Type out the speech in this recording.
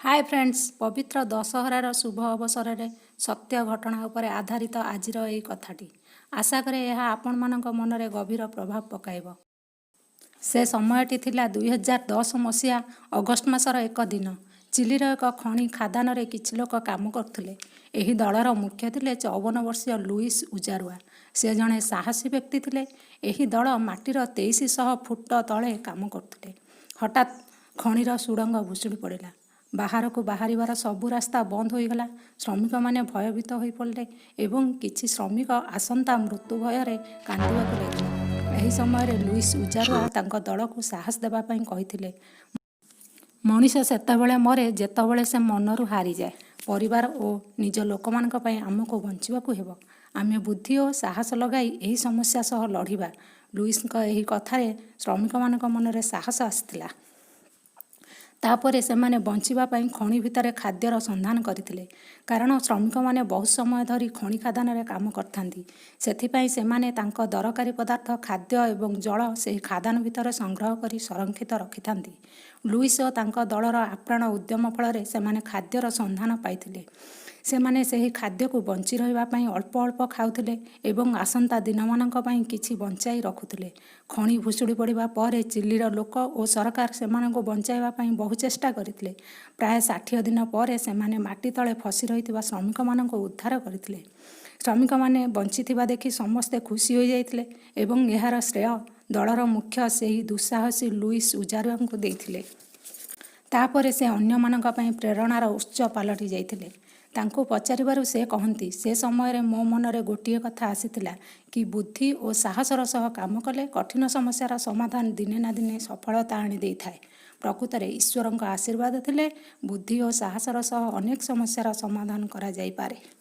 ହାଏ friends, ପବିତ୍ର ଦଶହରାର ଶୁଭ ଅବସରରେ ସତ୍ୟ ଘଟଣା ଉପରେ ଆଧାରିତ ଆଜିର ଏହି କଥାଟି। ଆଶା କରେ ଏହା ଆପଣମାନଙ୍କ ମନରେ ଗଭୀର ପ୍ରଭାବ ପକାଇବ। ସେ ସମୟଟି ଥିଲା 2010 ମସିହା ଅଗଷ୍ଟ ମାସର ଏକ ଦିନ। ଚିଲିର ଏକ ଖଣି ଖାଦାନରେ କିଛି ଲୋକ କାମ କରୁଥିଲେ। ଏହି ଦଳର ମୁଖ୍ୟ ଥିଲେ 54 ବର୍ଷୀୟ ଲୁଇସ୍ ଉଜାରୁଆ। ସେ ଜଣେ ସାହସୀ ବ୍ୟକ୍ତି ଥିଲେ। ଏହି ଦଳ ମାଟିର 2300 ଫୁଟ ତଳେ କାମ କରୁଥିଲେ। ହଠାତ୍ ଖଣିର ସୁଡ଼ଙ୍ଗ ଭୁଶୁଡ଼ି ପଡ଼ିଲା। ବାହାରକୁ ବାହାରିବାର ସବୁ ରାସ୍ତା ବନ୍ଦ ହୋଇଗଲା। ଶ୍ରମିକମାନେ ଭୟଭୀତ ହୋଇପଡ଼ିଲେ ଏବଂ କିଛି ଶ୍ରମିକ ଆସନ୍ତା ମୃତ୍ୟୁ ଭୟରେ କାନ୍ଦିବାକୁ ଲାଗିଲେ। ଏହି ସମୟରେ ଲୁଇସ୍ ଉଜାରୁଆ ତାଙ୍କ ଦଳକୁ ସାହସ ଦେବା ପାଇଁ କହିଥିଲେ, ମଣିଷ ସେତେବେଳେ ମରେ ଯେତେବେଳେ ସେ ମନରୁ ହାରିଯାଏ। ପରିବାର ଓ ନିଜ ଲୋକମାନଙ୍କ ପାଇଁ ଆମକୁ ବଞ୍ଚିବାକୁ ହେବ। ଆମେ ବୁଦ୍ଧି ଓ ସାହସ ଲଗାଇ ଏହି ସମସ୍ୟା ସହ ଲଢ଼ିବା। ଲୁଇସ୍ଙ୍କ ଏହି କଥାରେ ଶ୍ରମିକମାନଙ୍କ ମନରେ ସାହସ ଆସିଥିଲା। ତା'ପରେ ସେମାନେ ବଞ୍ଚିବା ପାଇଁ ଖଣି ଭିତରେ ଖାଦ୍ୟର ସନ୍ଧାନ କରିଥିଲେ। କାରଣ ଶ୍ରମିକମାନେ ବହୁତ ସମୟ ଧରି ଖଣି ଖାଦାନରେ କାମ କରିଥାନ୍ତି। ସେଥିପାଇଁ ସେମାନେ ତାଙ୍କ ଦରକାରୀ ପଦାର୍ଥ, ଖାଦ୍ୟ ଏବଂ ଜଳ ସେହି ଖାଦାନ ଭିତରେ ସଂଗ୍ରହ କରି ସଂରକ୍ଷିତ ରଖିଥାନ୍ତି। ଲୁଇସ୍ ଓ ତାଙ୍କ ଦଳର ଆପ୍ରାଣ ଉଦ୍ୟମ ଫଳରେ ସେମାନେ ଖାଦ୍ୟର ସନ୍ଧାନ ପାଇଥିଲେ। ସେମାନେ ସେହି ଖାଦ୍ୟକୁ ବଞ୍ଚି ରହିବା ପାଇଁ ଅଳ୍ପ ଅଳ୍ପ ଖାଉଥିଲେ ଏବଂ ଆସନ୍ତା ଦିନମାନଙ୍କ ପାଇଁ କିଛି ବଞ୍ଚାଇ ରଖୁଥିଲେ। ଖଣି ଭୁଶୁଡ଼ି ପଡ଼ିବା ପରେ ଚିଲିର ଲୋକ ଓ ସରକାର ସେମାନଙ୍କୁ ବଞ୍ଚାଇବା ପାଇଁ ବହୁ ଚେଷ୍ଟା କରିଥିଲେ। ପ୍ରାୟ 60 ଦିନ ପରେ ସେମାନେ ମାଟି ତଳେ ଫସି ରହିଥିବା ଶ୍ରମିକମାନଙ୍କୁ ଉଦ୍ଧାର କରିଥିଲେ। ଶ୍ରମିକମାନେ ବଞ୍ଚିଥିବା ଦେଖି ସମସ୍ତେ ଖୁସି ହୋଇଯାଇଥିଲେ ଏବଂ ଏହାର ଶ୍ରେୟ ଦଳର ମୁଖ୍ୟ ସେହି ଦୁଃସାହସୀ ଲୁଇସ୍ ଉଜାରୁଆଙ୍କୁ ଦେଇଥିଲେ। ତା'ପରେ ସେ ଅନ୍ୟମାନଙ୍କ ପାଇଁ ପ୍ରେରଣାର ଉତ୍ସ ପାଲଟି ଯାଇଥିଲେ। ତାଙ୍କୁ ପଚାରିବାରୁ ସେ କହନ୍ତି, ସେ ସମୟରେ ମୋ ମନରେ ଗୋଟିଏ କଥା ଆସିଥିଲା କି ବୁଦ୍ଧି ଓ ସାହସର ସହ କାମ କଲେ କଠିନ ସମସ୍ୟାର ସମାଧାନ ଦିନେ ନା ଦିନେ ସଫଳତା ଆଣି ଦେଇଥାଏ। ପ୍ରକୃତରେ ଈଶ୍ୱରଙ୍କ ଆଶୀର୍ବାଦ ଥିଲେ ବୁଦ୍ଧି ଓ ସାହସର ସହ ଅନେକ ସମସ୍ୟାର ସମାଧାନ କରାଯାଇପାରେ।